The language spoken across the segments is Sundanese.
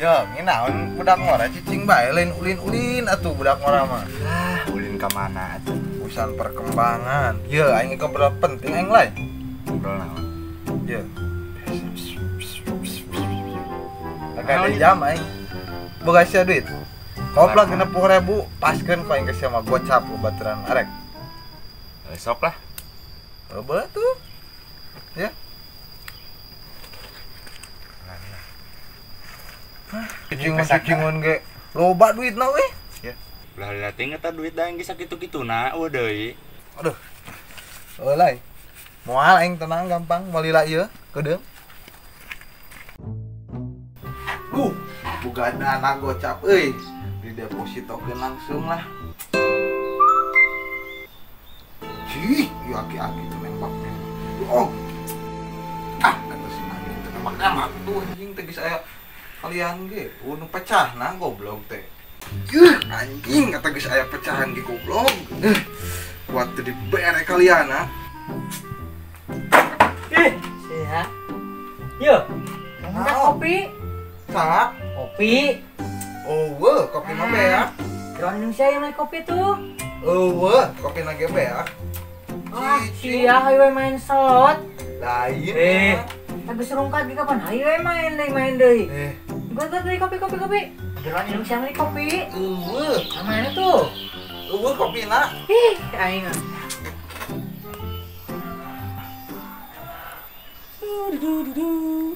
Ya, nginaon budak ngora cicing bae lain ulin-ulin atuh budak ngora mah. Ah, ulin ka mana atuh? Urusan perkembangan. Ye, aing ngobrol penting aing lain. Ngobrol naon? Ye. Agak ada jam aing. Boga sia duit. Koplak 60.000 paskeun ku aing ke sia mah gocap baturan arek. Sok lah. Coba tuh. Ya. Cicing-cicingan ge loba duitna euy. Ya. Lah liatin eta duit da geus sakitu-kituna eueuh deui. Aduh. Eueuh lain. Moal aing tenang gampang moal lila ieu keudeung. Buka dana gocap euy. Didepositokeun langsung lah. Cih, ieu aki-aki teu nembak. Oh. Ah, kata si anjing teu nembak-nembak tuh anjing teh geus aya kalian ge, nu pecah nah goblok teh. Anjing kata geus aya pecahan ge goblok. Kuat teu dibere kalian ah. Ih, sia. Yo. Minta kopi. Salah? Kopi. Oh, kopi mah beak. Rondong sia yang kopi tuh. Eueuh, kopi na ge beak. Ah, sia hayu main slot. Lain. Tapi serungkat ge kapan hayu main deui, Gua beli kopi. Geroan minum siang beli kopi. Eueuh, mana tuh? Eueuh kopina. Ih, aing. Du.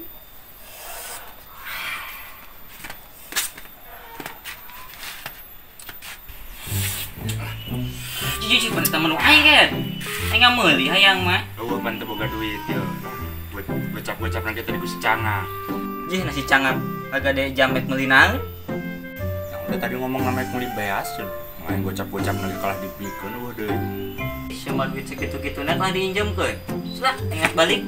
Cici pan temen aing kan. Aing ngameuli hayang mah. Eueuh pan teu boga duit yeuh. Gocap-gocap nang tadi ku si Cangak. Jih nasi cangak agak de jamet meuli naon. Yang udah tadi ngomong namanya meuli beas cenah. Main gocap-gocap lagi kalah dibikeun eueuh deui. Semua duit segitu-gituna kalah diinjemkeun. Lah, ingat balik.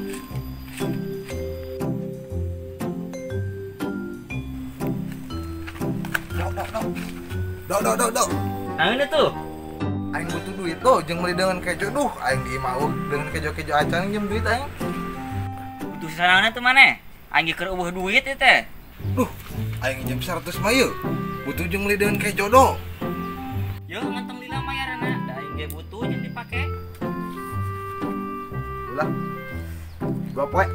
Dok. Naon tuh? Aing butuh duit tuh jeung meuli dengan kejo duh aing di imah dengan kejo-kejo acan jeung duit aing. Butuh sanaona tuh maneh? Aing keur eueuh duit ieu teh. Duh, aing jam 100 mah yeuh. Butuh jeung meuli deun kejo do. Yeuh ngantong lila mayarana, da aing ge butuh jeung dipake. Lah. 2 poe.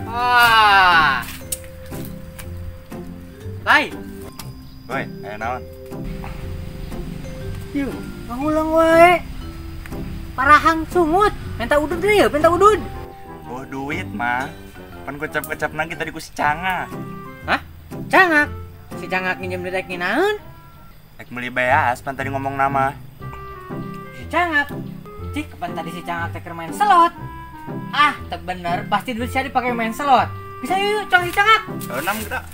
Wah. Lai. Woi, aya naon? Yeuh, ngulang wae. Parahang sungut, minta udud deui ya, minta udud. Oh duit mah, pan gocap-gocap nang tadi ku si Cangak. Hah? Cangak? Si Cangak nginjem duit rek nginaeun? Rek meuli beas, pan tadi ngomong nama. Si Cangak? Cih, kapan tadi si Cangak teh keur main slot? Ah, teu bener, pasti duit sia dipake main slot. Bisa yuk, cong si Cangak. Enam gerak.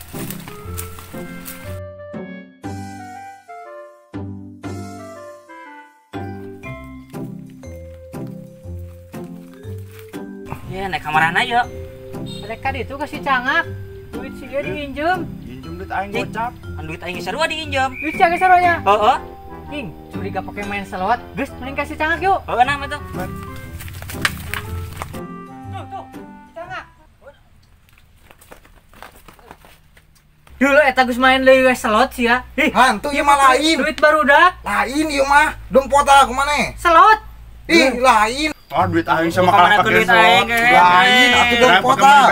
Ya, naik kamarana yuk. Mereka itu kasih Cangak. Duit si dia diinjem. Diinjem duit aing gocap. Kan duit aing sarua diinjem. Duit sia saruanya. Heeh. King, curiga pakai main slot. Geus mending kasih Cangak yuk. Heeh, nah tuh. Tuh, si Cangak. Dulu eta geus main deui we slot sia. Ih, hantu ieu mah lain. Duit barudak. Lain ieu mah. Dompot aku maneh. Slot. Ih, lain. Ah, duit aing sama kalah pakai slot. Lain atuh dompot ah.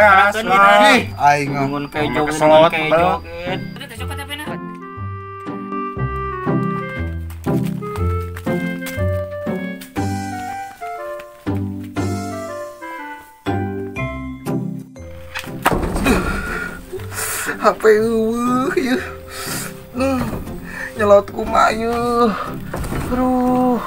Ih, aing ngun kejo slot kejo. Teh cokot apa na? HP eueuh ieu. Nyelot kumaha ieu. Aduh.